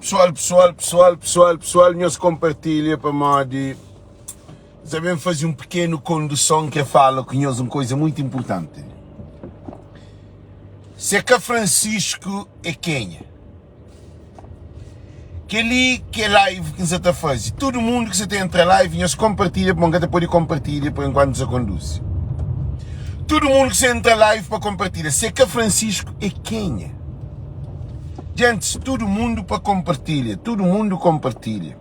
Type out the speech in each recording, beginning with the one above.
Pessoal, pessoal, pessoal, pessoal, pessoal, nhos compartilha pamodi Nsa ben faze un pequeno condução ke fala ku nhos un coisa muito importante. Se ka Francisco é kenha? Kel-li ki é live ki N sa ta faze. Tudu mundu ki sa ta entra live, nhos konpartilha pamodi N ka ta pode konpartilha pa enkuantu N sa konduzi. Tudu mundu ki sa entra live pa konpartilha. Se ka Francisco é kenha? Gentis, tudu mundu pa konpartilha, tudu mundu konpartilha.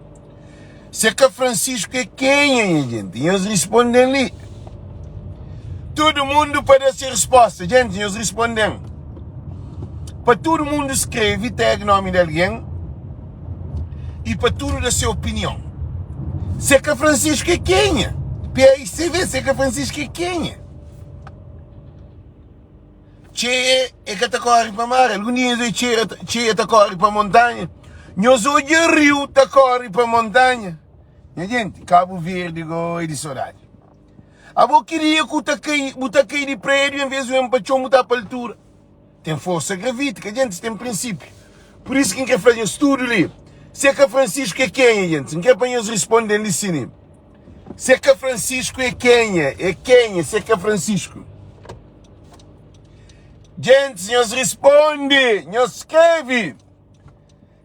Se ka Francisco é kenha nha gente? Nhos responden li. Tudo mundo pa da se resposta. Gente, nhos responden. Pa tudo mundo escreve tag nome de alguém e pa tudo da se opinião. Se ka Francisco é kenha? PAICV, se ka Francisco é kenha? Txeia é ka ta kóre pa mar, algun dia nhos odja txeia, txeia ta kóre pa montanha? Nhos odja riu ta kóre pa montanha? Nha jenti, Kabu Verdi go é di sodadi. Abo ki dia ku ta kai, bu ta kai di prédiu en vez di ben pa txon bu ta pa altura. Ten forsa gravítika, gentis, ten prinsípiu. Pur isu ki N kre fla nhos tudu li, se ka Francisco é kenha, gentis? N kre pa nhos responde-m li sini. Se ka Francisco é kenha? É kenha se ka Francisco? Gentis, nhos responde, nhos skrebe.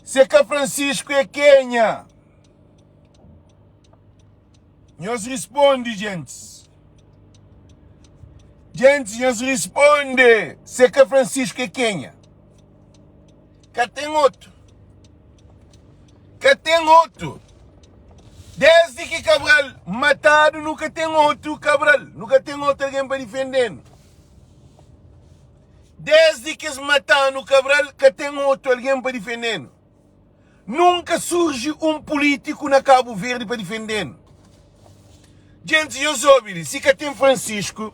Se ka Francisco é kenha? Nhos responde, gentis. Gentis, nhos responde. Se ka Francisco é kenha? Ka ten otu. Ka ten otu. Desdi ki Cabral matadu nu ka ten otu Cabral, nu ka ten otu algen pa difende-nu. Desdi ki es mata-nu Cabral ka ten otu algen pa difende-nu. Nunka surji un pulítiku na Kabu Verdi pa difende-nu. Djentis nhos obi li, si ka ten Francisco,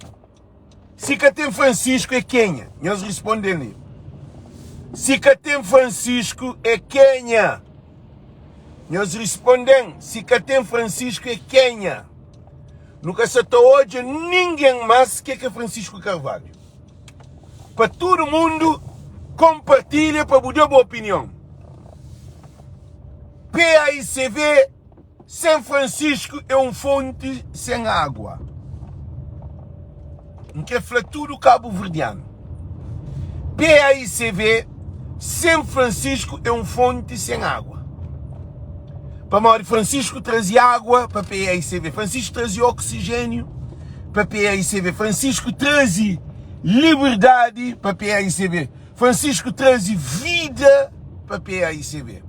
si ka ten Francisco é kenha? Nhos responde-m li. Si ka ten Francisco é kenha? Nhos responde-m, si ka ten Francisco é kenha? Nu ka sa ta odja ningen más ke ka Francisco Carvalho. Pa tudu mundu konpartilha pa bu da bu opinion. PAICV Sen Francisco é un fonti sen água. N kre fla tudu kabuverdianu, PAICV sen Francisco é un fonti sen água. Pamodi Francisco traze água pa PAICV, Francisco traze oxigênio pa PAICV, Francisco traze liberdadi pa PAICV. Francisco traze vida pa PAICV.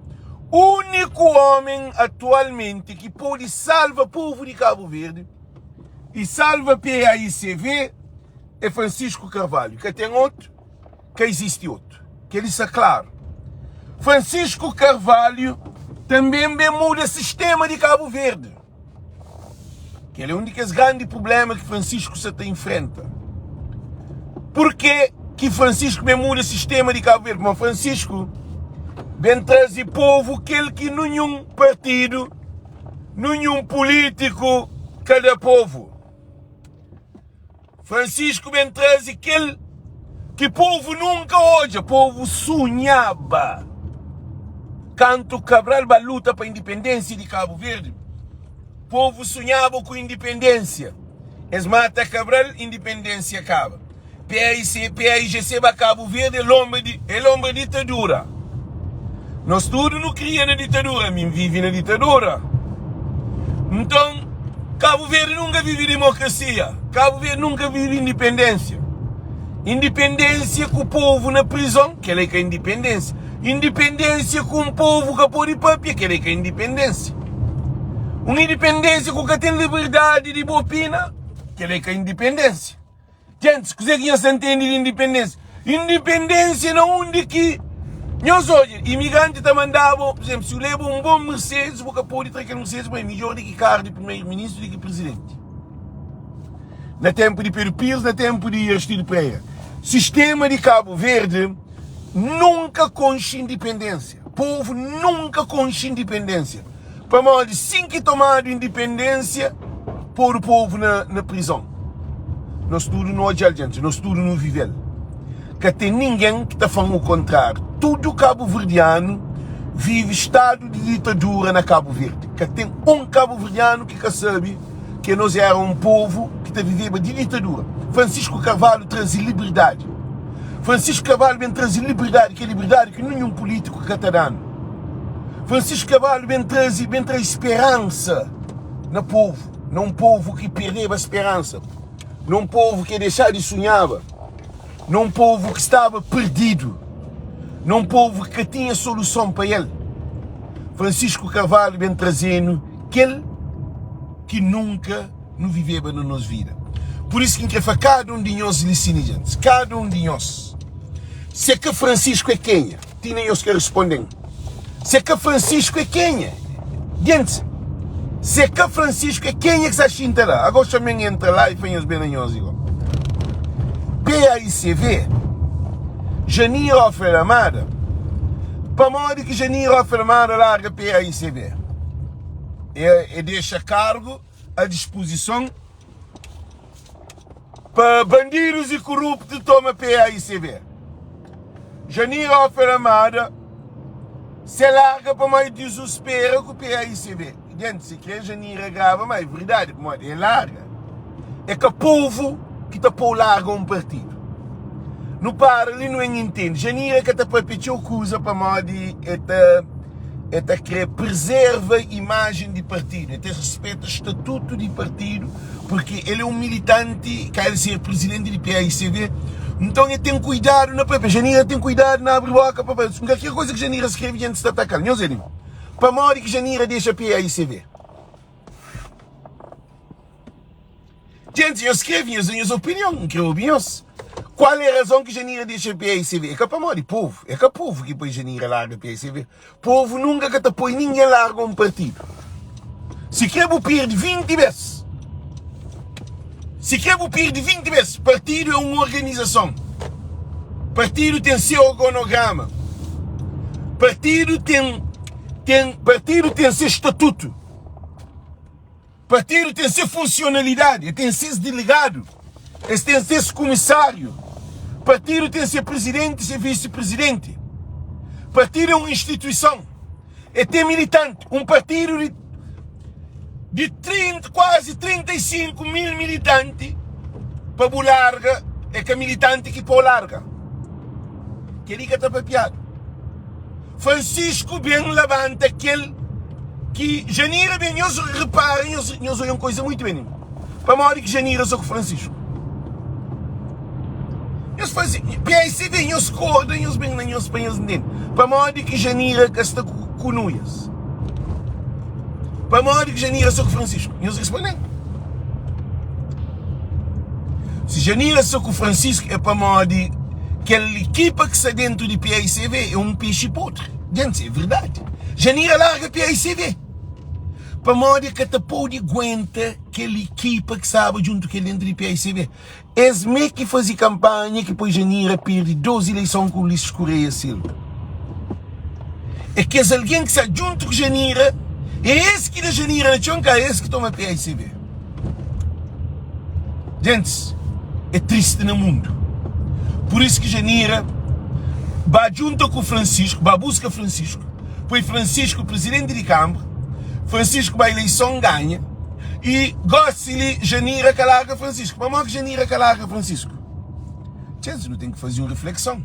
Úniku ómen atualmenti ki pode salva povu di Kabu Verdi i salva PAICV é Francisco Carvalho. Ka ten otu, ka izisti otu. Kel-li sta klaru. Francisco Carvalho tanben ben muda sistéma di Kabu Verdi. Kel é un di kes grandi prubléma ki Francisco sa ta infrenta. Purkê ki Francisco ben muda sistéma di Kabu Verdi? Pamodi Francisco ben traze povu kel ki ninhun partidu, ninhun pulítiku ka da povu. Francisco ben traze kel ki povu nunka odja, povu sunhaba. Kantu Cabral ba luta pa indipendênsia di Kabu Verdi, povu sunhaba ku indipendênsia. Es mata Cabral, indipendênsia kaba. PAIC, PAIGC ba Kabu Verdi, el lonbra di, el lonbra ditadura. Nos tudu nu kria na ditadura, mi N vive na ditadura. Nton, Kabu Verdi nunka vive dimokrasia, Kabu Verdi nunka vive indipendênsia. Indipendênsia ku povu na prizon, kel-la é ka indipendênsia. Indipendênsia ku un povu ka pode pâpia, kel-la é ka indipendênsia. Un indipendênsia ku ka ten liberdadi di bu opina, kel-la é ka indipendênsia. Gentis, kuzê ki nhos ta ntende di indipendênsia? Indipendênsia na undi ki nhos odja imigranti ta mandaba, pur izénplu, si bu leba un bon Mercedes, bu ka pode tra kel Mercedes, ma é midjór di ki karu di primeru-ministru, di ki prizidenti. Na ténpu di Pedro Pires, na ténpu di Aristides Pereira, sistéma di Kabu Verdi nunka konxe indipendênsia. Povu nunka konxe indipendênsia. Pamodi sin ki tomadu indipendênsia, podu povu na, na prizon. Nos tudu nu odja-l, djenti, nos tudu nu vive-l. Ka ten ningen ki ta fla-m u kontráriu. Tudu kabuverdianu. vive stadu di ditadura na Kabu Verdi. Ka ten un kabuverdianu ki ka sabe ke nos era un povu ki ta viveba di ditadura. Francisco Carvalho traze liberdadi. Francisco Carvalho ben traze liberdadi, ke liberdadi ki ninhun pulitiku ka ta da-nu. Francisco Carvalho ben traze, ben traze speransa na povu, na un povu ki perdeba speransa, na un povu ke dexa di sunhaba. Na un povu ki staba perdidu, na un povu ki ka tinha soluson pa el, Francisco Carvalho ben traze-nu kel ki nunka nu viveba na nos vida. Pur isu ki N kre fla kada un di nhos li sin gentis, kada un di nhos, si é ka Francisco é kenha? Ti nen nhos ka responde-m. Se ka Francisco é kenha? Gentis, se ka Francisco é kenha ki sa xinta la? Ago xamen entra la i fla nhos ben na nhos igual. PAICV, Janir Ofel Amada, pamodi ki Janir Ofel Amada larga PAICV? E, e dexa kargu a dispozison pa bandidus i kuruptu toma PAICV. Janira Ofer Amada se larga pamodi dizuspera ku PAICV. Denti si kre Janira grava ma é verdadi pamodi é larga. É ka povu ki ta pou larga un partidu. Nu para li nu en intende. Janira ka ta papia txeu kuza pamodi é ta é ta kre prezerva imajen di partidu, é ta respeta statutu di partidu. Porque el é um militante, ka el ser presidente di PAICV, nton el ten kuidadu na papia. Janira ten kuidadu na abri boka pa papia. Kalker koisa ki Janira skrebe, jente sta ataka-l. Nhos é di pamodi ki Janira dexa PAICV? Jente, nhos skrebe nhos da nhos opinion, N kre obi nhos. Kual é razon ki Janira dexa PAICV? É ka pamodi povu, é ka povu ki poi Janira larga PAICV. Povu nunka ka ta poi ningen larga un partidu. Si kre bu pirdi 20 bes. Si kre bu pirdi 20 bes. Partidu é un organizason. Partidu ten se orgonograma. Partidu ten ten partidu ten se statutu. Partidu ten se funsionalidadi, el ten ses delegadu, es ten ses kumisáriu. Partidu ten se prizidenti i se visi-prizidenti. Partidu é un instituison, el ten militanti. Un partidu di di 30, kuazi 35 mil militanti pa bu larga, é ka militanti ki pô larga. Kel-li ka ta papiadu. Francisco ben labanta kel ki Janira ben nhos repara nhos nhos oia un koisa muito ben pamodi ki Janira so ku Francisco nhos faze PICV nhos korda nhos ben na nhos pa nhos ntende pamodi ki Janira ka sta ku ku Nuias pamodi ki Janira so ku Francisco nhos responde Si Janira sta ku Francisco é pamodi kel ekipa ki sta dentu di PAICV é un pexi podri. Gentis, é verdadi. Janira larga PAICV pamodi el ka ta pode guenta kel ekipa ki staba djuntu ku el dentu di PAICV. Es mê ki faze kanpanha ki poi Janira perde 2 ileison ku Ulisses Correia Silva. É kes algen ki sta djuntu ku Janira, é es ki da Janira na txon, ka es ki toma PAICV. Gentis, é tristi na mundu. Pur isu ki Janira ba djunta ku Francisco, ba buska Francisco, poi Francisco presidenti di Kambra, Francisco ba ileison ganha, i gosi li Janira ka larga Francisco. Pamodi ki Janira ka larga Francisco? Gentis, nu ten ki faze un reflekson.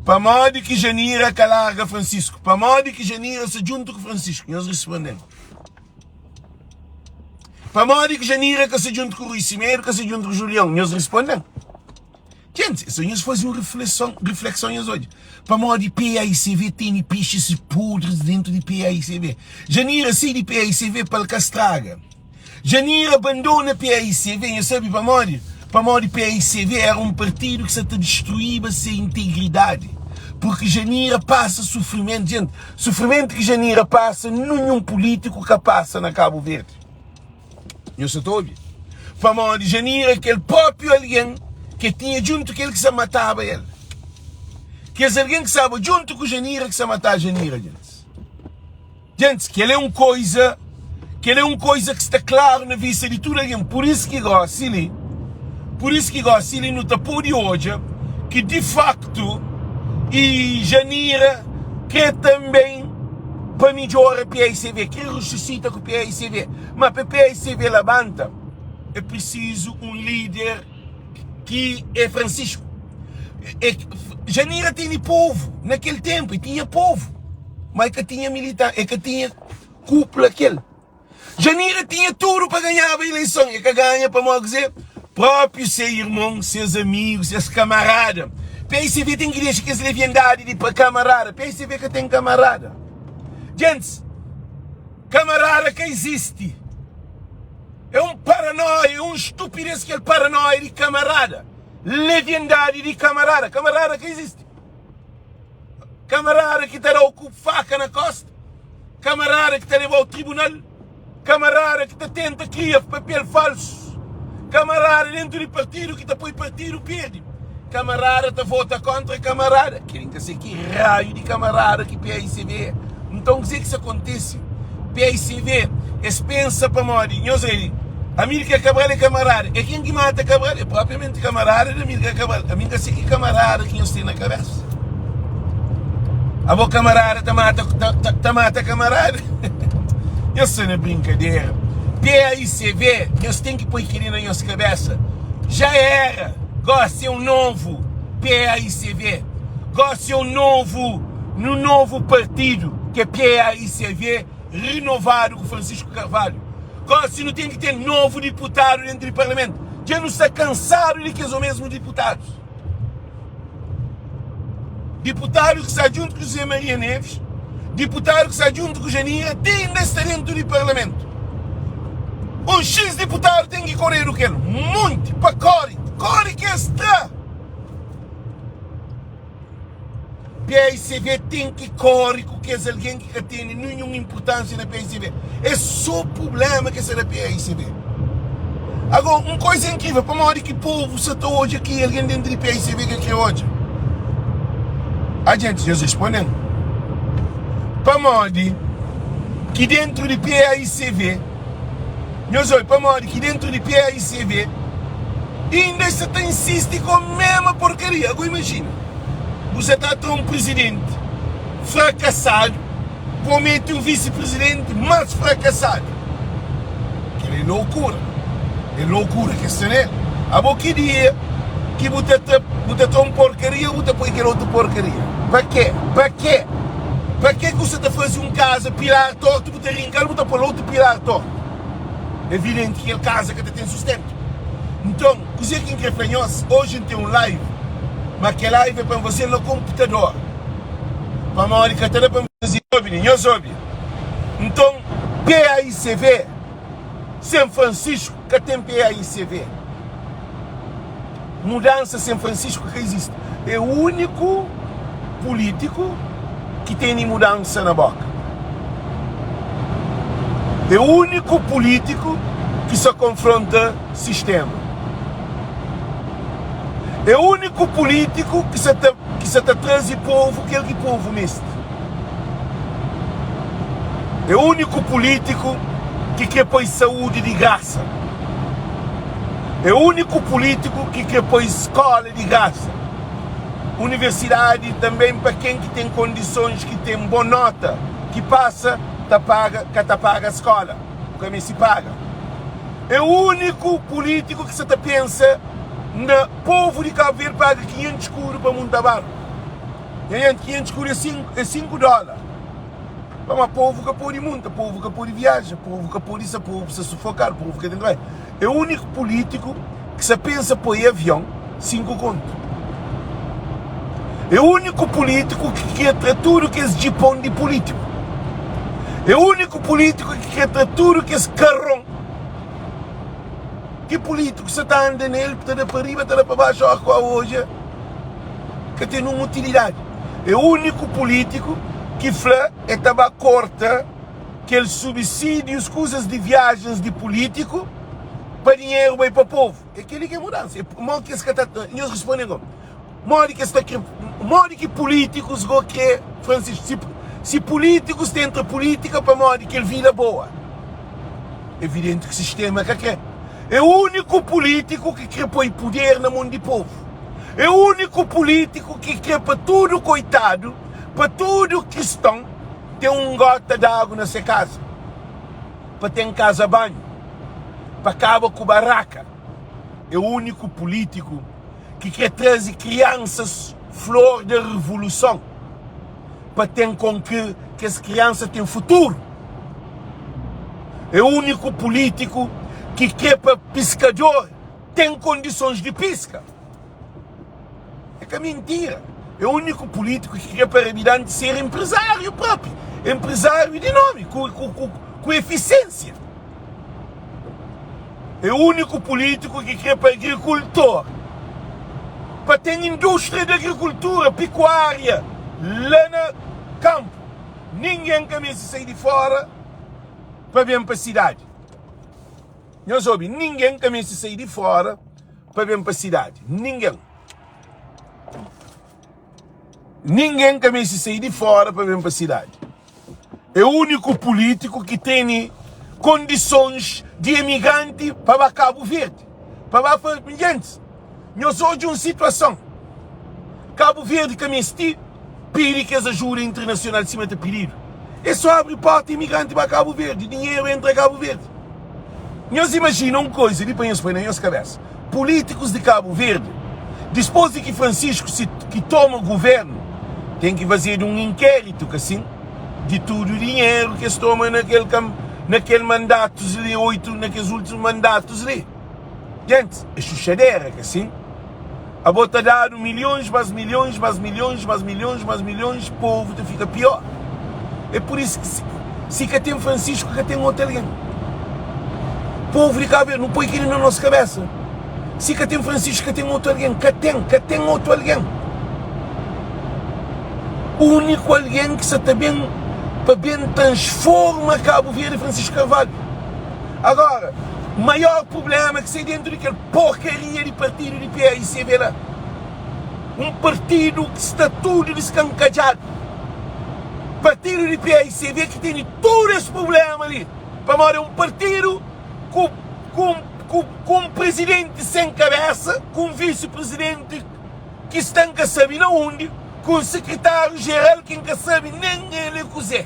Pamodi ki Janira ka larga Francisco? Pamodi ki Janira sta djuntu ku Francisco? Nhos responde-m. Pamodi ki Janira ka sta djuntu ku Rui Simedo, ka sta djuntu ku Julião? Nhos responde-m. Gente, se nhos faze un reflexão, reflexão nhos odja. Pamodi PAICV tene peixes podres dentro di PAICV. Janira sai di PAICV pa el ka straga. Janira abandona PAICV, nhos sabe pamodi? Pamodi PAICV era un partidu ki sa ta distruíba se integridadi. Purki Janira pasa sufrimentu. Gente, sufrimentu ki Janira pasa, ninhun pulítiku ka pasa na Kabu Verdi. Nhos sa ta obi? Pamodi Janira kel própi algen ki tinha djuntu ku el ki sa mataba el. Kes algen ki staba djuntu ku Janira ki sa mataba Janira, gentis. Gentis, kel é un koiza, kel é un koiza ki sta klaru na vista di tudu algen. Pur isu ki gósi li, pur isu ki gósi li nu ta pode odja ki di faktu i Janira. Krê tanbê pa midjora paicv, krê rususita ku paicv. Ma pa paicv labanta, é prisizu un líder ki é Francisco. É, Janira tene povu na kel ténpu, e tinha povu, ma e ka tinha militar, e ka tinha kúpula kel. Janira tinha tudu pa ganhaba ileison, e ka ganha pamodi kuzê? Própi se irmon, ses amigu, ses kamarada. PSV ten ki dexa kes leviandadi di pa kamarada. PSV ka ten kamarada. Gentis, kamarada ka izisti. É un paranoia, é un stupidez kel paranoia di kamarada. Leviandadi di kamarada. Kamarada ka izisti. Kamarada ki ta da-u ku faka na kosta, kamarada ki ta leba-u tribunal, kamarada ki ta tenta kria papel falsu, kamarada dentu di partidu ki ta poi partidu perde, kamarada ta vota kontra kamarada. Kel-li N ka se ki raiu di kamarada ki paicv é. Nton, kuzê ki sta kontise? Paicv, es pensa pamodi nhos é Amílcar Cabral é kamarada. É ken ki mata Cabral? É propriamenti kamarada di Amílcar Cabral. Ami N ka se ki kamarada ki nhos ten na kabesa. Abo kamarada ta mata ta, ta, ta mata kamarada? Nhos sta na brinkadera. PAICV, nhos ten ki poi kel-li na nhos kabesa. Já era. Gósi é un novu PAICV. Gósi é un novu, un novu partidu ki é PAICV renovadu ku Francisco Carvalho. Gósi nu ten ki ten novu diputadu dentu di parlamentu. Dja nu sta kansadu di kes omesmu diputadus. Diputadu ki sta djuntu ku José Maria Neves, diputadu ki sta djuntu ku Janira, ti inda es sta dentu di parlamentu. Un X diputadu ten ki koredu kel monti pa kore, kore ki es tra. Paicv ten ki kore ku kes algen ki ka tene ninhun inpurtansia na paicv. É so prublema ki sa da paicv. Agora, un koisa inkrivel, pamodi ki povu sa ta odja ki algen dentru di paicv ka kre odja? A gente, nhos responden. Pamodi ki dentru di paicv, nhos oi, pamodi ki dentru di paicv inda es sa ta insisti ku mema porkaria. Agora imajina, bu sa ta atra un prizidenti frakasadu, promete un visi-prizidenti más frakasadu. Kel é lokura. É lokura ki es sta nel. Abo ki dia ki bu ta tra, bu ta tra un porkaria bu ta poi kel otu porkaria? Pa ke? Pa ke? Pa ke ku sa ta faze un kaza pilar tortu bu ta rinkal bu ta pol otu pilar tortu? É evidenti ki kel kaza ka ta ten sustentu. Nton, kuzê ki N kre fla nhos, oji N ten un live, ma kel live é pa N faze-l na konputador. Pamodi ka ta da pa N faze. Obi li, nhos obi. Nton, PAICV, sen Francisco ka ten PAICV. Mudansa sen Francisco ka izisti. É úniku pulítiku ki tene mudansa na boka. É úniku pulítiku ki sa konfronta sistema. É úniku pulítiku ki sa ta ki sa ta traze povu kel ki povu meste. É úniku pulítiku ki kre poi saúdi di grasa. É úniku pulítiku ki kre poi skóla di grasa, universidadi tanben pa ken ki ten kondisons, ki ten bon nóta, ki pasa ta paga, ka ta paga skóla, bu ka meste paga. É úniku pulítiku ki sa ta pensa na povu di Kabu Verdi paga 500 skudu pa munta barku. Nha jenti, 500 skudu é 5 dóla. Pamodi povu ka pode munta, povu ka pode viaja, povu ka pode sa, povu sta sufokadu, povu ka ten trabadju. É úniku pulítiku ki sa pensa poi avion 5 kontu. É úniku pulítiku ki kre tra tudu kes djipon di pulítiku. É úniku pulítiku ki kre tra tudu kes karron ki pulítiku sa ta anda nel, ta da pa riba, ta da pa baxu, óras ku odja ka ten nun utilidadi. É úniku pulítiku ki fla e ta ba korta kel subsídius, kuzas di viajens di pulítiku pa dinheru bai pa povu. É keli ki é mudansa. É modi ki es ka ta, nhos responde gomi. Modi ki es ta kre, modi ki pulítikus go kre Francisco? Si, si pulítikus ta entra pulítika pamodi kel vida boa, evidenti ki sistema ka kre. É úniku pulítiku ki kre poi puder na mon di povu. É úniku pulítiku ki kre pa tudu koitadu. Pa tudu kriston ten un gota di agu na se kaza, pa ten kaza banhu, pa kaba ku baraka. É úniku pulítiku ki kre traze kriansas flor da revoluson pa ten kon ki kes kriansa ten futuru. É úniku pulítiku ki kre pa piskador ten kondisons di piska. É ka mintira. É úniku pulítiku ki kre pa rabidanti ser enprezáriu propi, enprezáriu di nomi, ku, ku, ku, ku efisiénsia. É úniku pulítiku ki kre pa agrikultor, pa ten indústria di agrikultura, pikuária la na kanpu. Ningen ka meste sai di fóra pa ben pa sidadi. Nhos obi, ningen ka meste sai di fóra pa ben pa sidadi. Ningen. Ningen ka meste sai di fóra pa ben pa sidadi. É úniku pulítiku ki tene kondisons di emigranti pa ba Kabu Verdi, pa ba fa. Gentis, nhos odja un situason, Kabu Verdi ka meste pidi kes ajuda internasional sima ta pididu. É só abri porta imigranti ba Kabu Verdi, dinheru entra Kabu Verdi. Nhos imajina un koiza li pa nhos poi na nhos kabesa, pulítikus di Kabu Verdi, dispôs di ki Francisco si ki toma guvernu, ten ki fazedu un inkéritu, ka sin? Di tudu dinheru ki es toma na kel na kel mandatus li, 8 na kes últimus mandatus li. Gentis, é xuxadera, ka sin? Abo ta dadu milhões, mas milhões, mas milhões, mas milhões, mas milhões, povu ta fika pior. É por isso ki si, si ka ten Francisco, ka ten otu algen. Povu di Cabo Verde, nu poi kili na nos kabesa. Si ka ten Francisco, ka ten otu algen. Ka ten, ka ten otu algen. Úniku algen ki sa ta ben pa ben transforma Cabo Verde é Francisco Carvalho. Agora, maior problema ki sai dentu di kel porkaria di partidu di PAICB la. Un partidu ki sta tudu diskankadjadu. Partidu di PAICB ki tene tudu es problema li, pamodi é un partidu ku ku ku ku un prizidenti sen kabesa, ku un visi-prizidenti ki sta N ka sabe na undi, ku un sekretáriu jeral ki N ka sabe nen el é kuzê.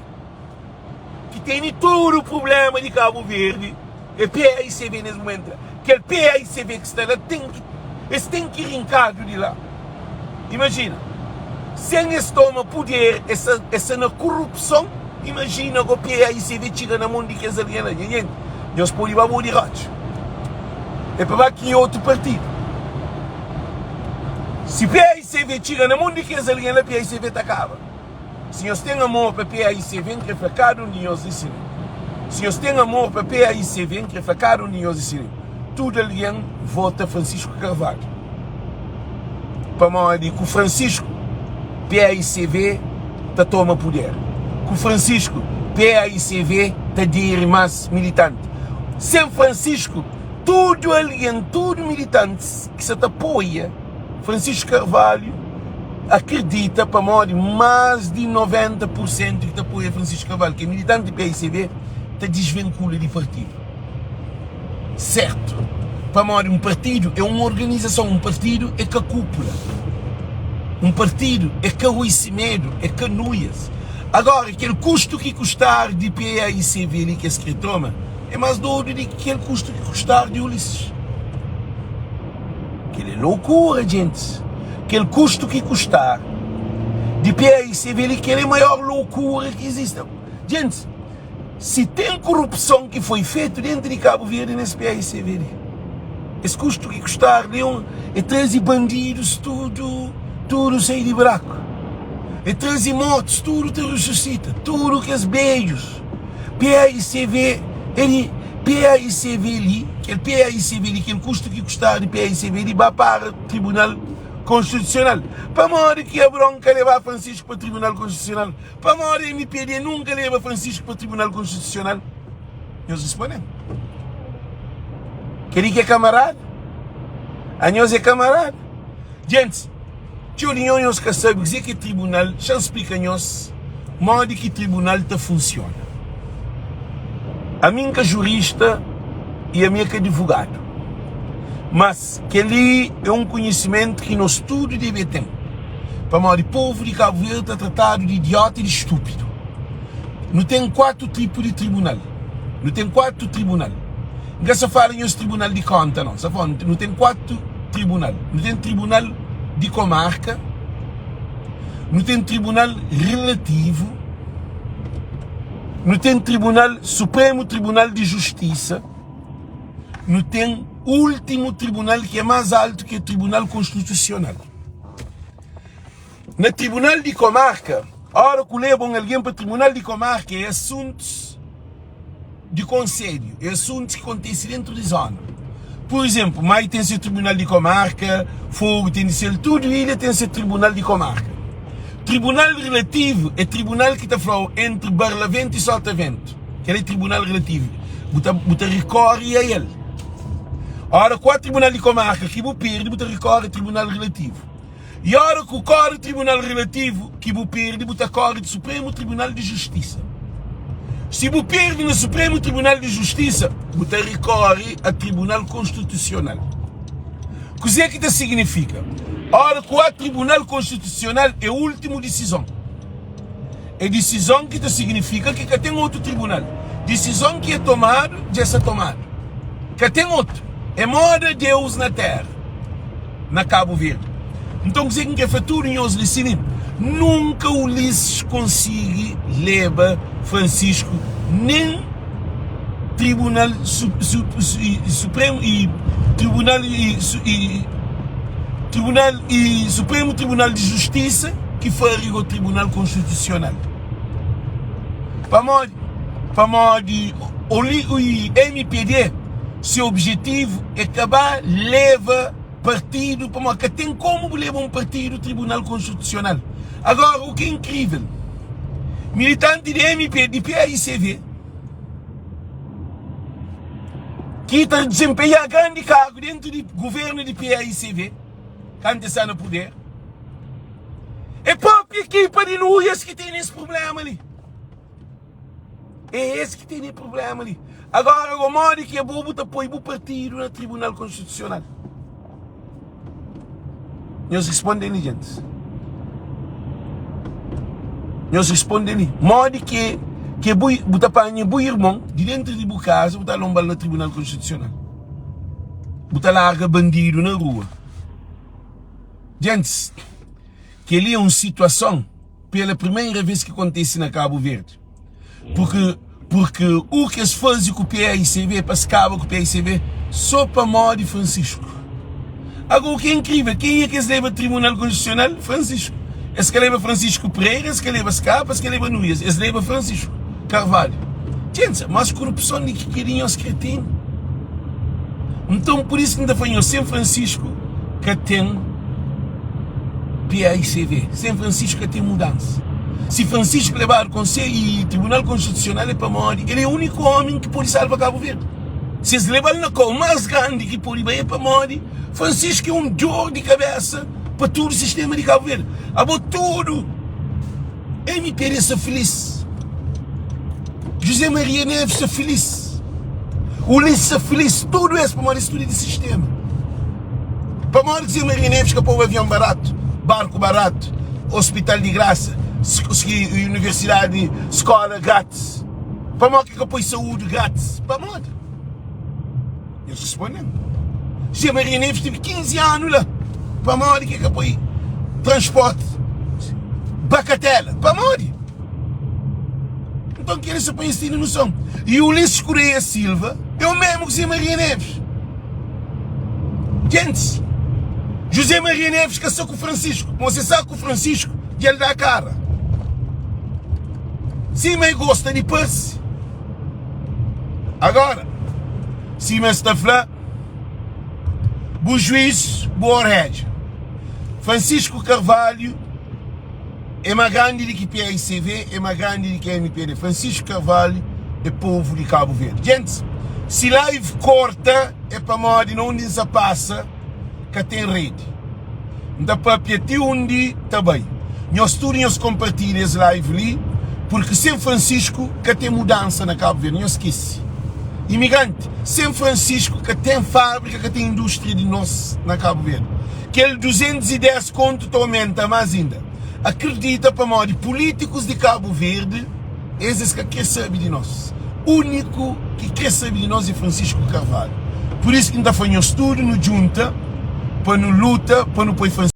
Ki tene tudu problema di Kabu Verdi é PAICB nes mumentu la. Kel PAICB ki sta la ten ki es ten ki rinkadu di la. Imajina, sen es toma puder es sta es sta na kurupson, imajina go PAICB txiga na mon di kes algen la. Nha jenti, nhos pode ba bo di rotxa. É pa ba ki otu partidu. Si PAICB txiga na mon di kes algen la, PAICB ta kaba. Si nhos ten amor pa PAICV, N kre fla kada un di nhos li sin. Si nhos ten amor pa PAICV, N kre fla kada un di nhos li sin. Tudu algen vota Francisco Carvalho. Pamodi ku Francisco, PAICV ta toma puder. Ku Francisco, PAICV ta aderi más militanti. Sen Francisco, tudu algen, tudu militantis ki sa ta apoia Francisco Carvalho akredita pamodi más di 90 pur sentu ki ta apoia Francisco Carvalho, ki é militanti di paicv, ta disvinkula di partidu. Sertu, pamodi un partidu é un organizason, un partidu é ka kúpula, un partidu é ka Rui Semedo, é ka Nuias. Agora, kel kustu ki kustar di paicv li ki es kre toma é más dodu di ki kel kustu ki kustar di Ulisses. Kel é loucura gentis. Kel custo ki custar di PAICV li kel é maior loucura ki existe. Gentis, si tem corrupção ki foi fetu dentro di Cabo Verde nes PAICV li. Es custo ki custar li é traze bandidos tudo, tudo sai di buraco. É traze mortos tudo ta ressuscita, tudo kes bedjus. PAICV é di PAICV li, kel PAICV li, kel kustu ki kustadu di PAICV li ba para Tribunal Konstitusional. Pamodi ki Abraon ka leba Francisco pa Tribunal Konstitusional? Pamodi MPD nunka leba Francisco pa Tribunal Konstitusional? Nhos responde-m. Kel-li ki é kamarada? Anhos é kamarada? Gentis, txeu di nhos, nhos ka sabe kuzê ki é tribunal. Xa-m splika nhos modi ki tribunal ta funsiona. Ami N ka jurista i ami é ka divogadu. Mas kel-li é un konhisimentu ki nos tudu debe ten. Pamodi povu di Kabu Verdi ta tratadu di idiota i di stúpidu. Nu ten 4 tipu di tribunal. Nu ten 4 tribunal. N ka sa fala nhos tribunal di konta nau. Sa fala nu ten 4 tribunal. Nu ten tribunal di komarka, nu ten tribunal relativu, nu ten tribunal supremu tribunal di justisa, nu ten últimu tribunal ki é más altu ki é tribunal konstitusional. Na tribunal di komarka, ora ku leba un algen pa tribunal di komarka é asuntus di konselhu, é asuntus ki kontise dentu di zona. Pur izenplu, Mai ten se tribunal di komarka, Fogu ten di sel, tudu ilha ten se tribunal di komarka. Tribunal relativu é tribunal ki ta fla-u entri Barlaventu i Sotaventu. Kel é tribunal relativu. Bu ta, bu ta rikori a el. Ora ku a tribunal di komarka ki bu pirdi, bu ta rikori a tribunal relativu. I ora ku kori tribunal relativu ki bu pirdi, bu ta kori di Supremu Tribunal di Justisa. Si bu pirdi na Supremu Tribunal di Justisa, bu ta rikori a Tribunal Konstitusional. Kuzê ki ta signifika? Ora ku a Tribunal Konstitusional é ultimu disizon. É disizon ki ta signifika ki ka ten otu tribunal. Disizon ki é tomadu, dja sta tomadu. Ka ten otu. É moda Deus na tera, na Kabu Verdi. Nton, kuzê ki N kre fla tudu nhos li si li? Nunka Ulisses konsigi leba Francisco nen Tribunal Supremu i Tribunal i Tribunal i Supremu Tribunal di Justisa ki fari go Tribunal Konstitusional. Pamodi? Pamodi oli i MPD se objetivu é ka ba leva partidu pamodi ka ten komu bu leba un partidu Tribunal Konstitusional. Agora u ki é inkrivel, militanti di MP di PAICV ki ta dizenpenha grandi kargu dentu di guvernu di PAICV kantu es sta na puder, é propi ekipa di Nuias ki tene es prublema li. É es ki tene prublema li. Agora go modi ki abo bu ta poi bu partidu na Tribunal Konstitusional? Nhos risponde li, gentis. Nhos risponde li. Modi ki ki bu, bu ta panha bu irmon di dentru di bu kaza bu ta lonba-l na Tribunal Konstitusional? Bu ta larga bandidu na rua. Gentis, kel-li é un situason pela primeira vez ki kontise na Kabu Verdi. Porque, porque u ki es faze ku PAICV, pa es kaba ku PAICV, so pamodi Francisco. Agora, o ki é inkrivel, kenha ki es leba Tribunal Konstitusional? Francisco. Es ka leba Francisco Pereira, es ka leba Scapa, es ka leba Nuias, es leba Francisco Carvalho. Djentsa, mas korupson di ki kel di nhos kretinu. Nton, pur isu ki N ta fla nhos, sen Francisco ka ten. PAICV, Sen Francisco ka ten mudansa. Si Francisco lebadu Konselhu i Tribunal Konstitusional é pamodi el é úniku ómi ki pode salva Kabu Verdi. Si es leba-l na kau más grandi ki pode bai é pamodi Francisco é un dor di kabésa pa tudu sistéma di Kabu Verdi. Abo tudu MPD sta filis, José Maria Neves sta filis, Ulisses sta filis, tudu es pamodi es tudu é di sistéma. Pamodi ki José Maria Neves ka poba avion baratu, barku baratu, ospital di grasa, universidadi, skola gratis? Pamodi ki ka poi saúdi gratis? Pamodi? Nhos responde-m. José Maria Neves tive 15 anu la. Pamodi ki ka poi transporti bakatela? Pamodi? Nton kel-li sa pa nhos tene noson. I Ulisses Correia Silva é o mesmu ki José Maria Neves. Gentis, José Maria Neves ka sta ku Francisco. Mo se sa ku Francisco, dja el da kara. Sima e gosta di parse. Agora, sima es ta fla, bu juiz, bu oredja. Francisco Carvalho é ma grandi di ki PAICV, é ma grandi di ki MPD. Francisco Carvalho é povo di Cabo Verde. Gentis, si live korta é pamodi na undi N sa pasa ka ten redi. N ta papia ti undi ta bai. Nhos tudu nhos konpartilha es live li, purki sen Francisco ka ten mudansa na Kabu Verdi. Nhos skese. Imigranti, sen Francisco ka ten fábrika, ka ten indústria di nos na Cabo Verde. Kel 210 kontu ta omenta más inda. Akredita pamodi pulítikus di Cabo Verde es es ka kre sabe di nos. Úniku ki kre sabe di nos é Francisco Carvalho. Pur isu ki N ta fla nhos tudu nu djunta pa nu luta pa nu poi Francisco.